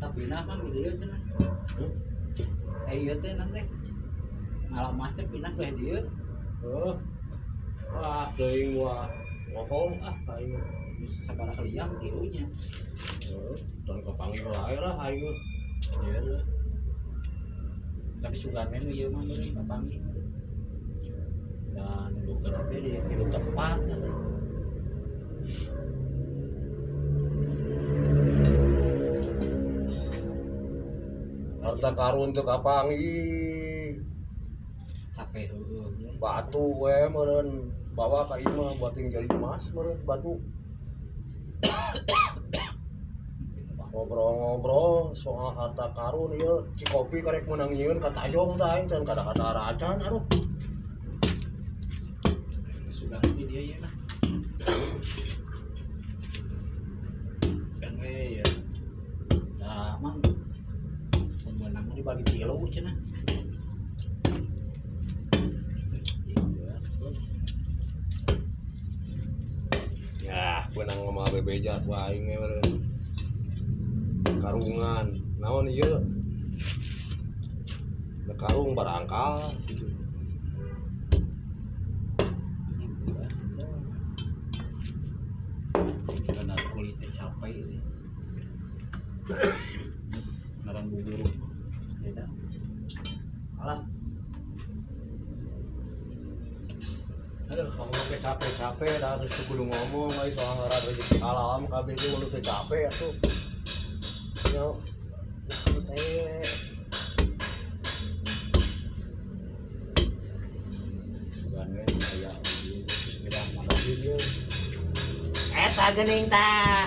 Tapi pindah kan gitu ya cenah. Eh ieu teh nanti malah mas teh pindah ke dieu. Heuh. Wah, teuing wah. Ngomong ah aing. Bisa sabaraha liang kieunya. Heuh, tong kapanggih wae lah aing. Iya. Tapi sugan we ieu mah meureun kapanggih. Dan nuduhkeun oge di tilu tempat. Harta karun teu kapanggih. Capek heueuh. Batu we meureun bawa ka imah buat yang jadi emas meureun batu. Ngobrol-ngobrol soal harta karun ieu Cikopi karek meunang nyieun ka Tajong tah aing can kada-kada acan aduh. Sugan di dia ieu lah. Kan we ya. Nah, mang pembenang dibagi tilu cenah. Ya, beunang mah bebeja ku aing we meureun. Karungan, naon ieu? Da karung barangkal gitu. Karena kulitnya capek ini. Ngaran bubur. Beda. Alah. Aduh, kamu mah capek-capek dah terus kudu ngomong euy soal ngaran rezeki alam kabeh ge mun teu capek atuh. Yo. Teh. Bukan we aya Bismillahirrahmanirrahim. Eta geuning tah.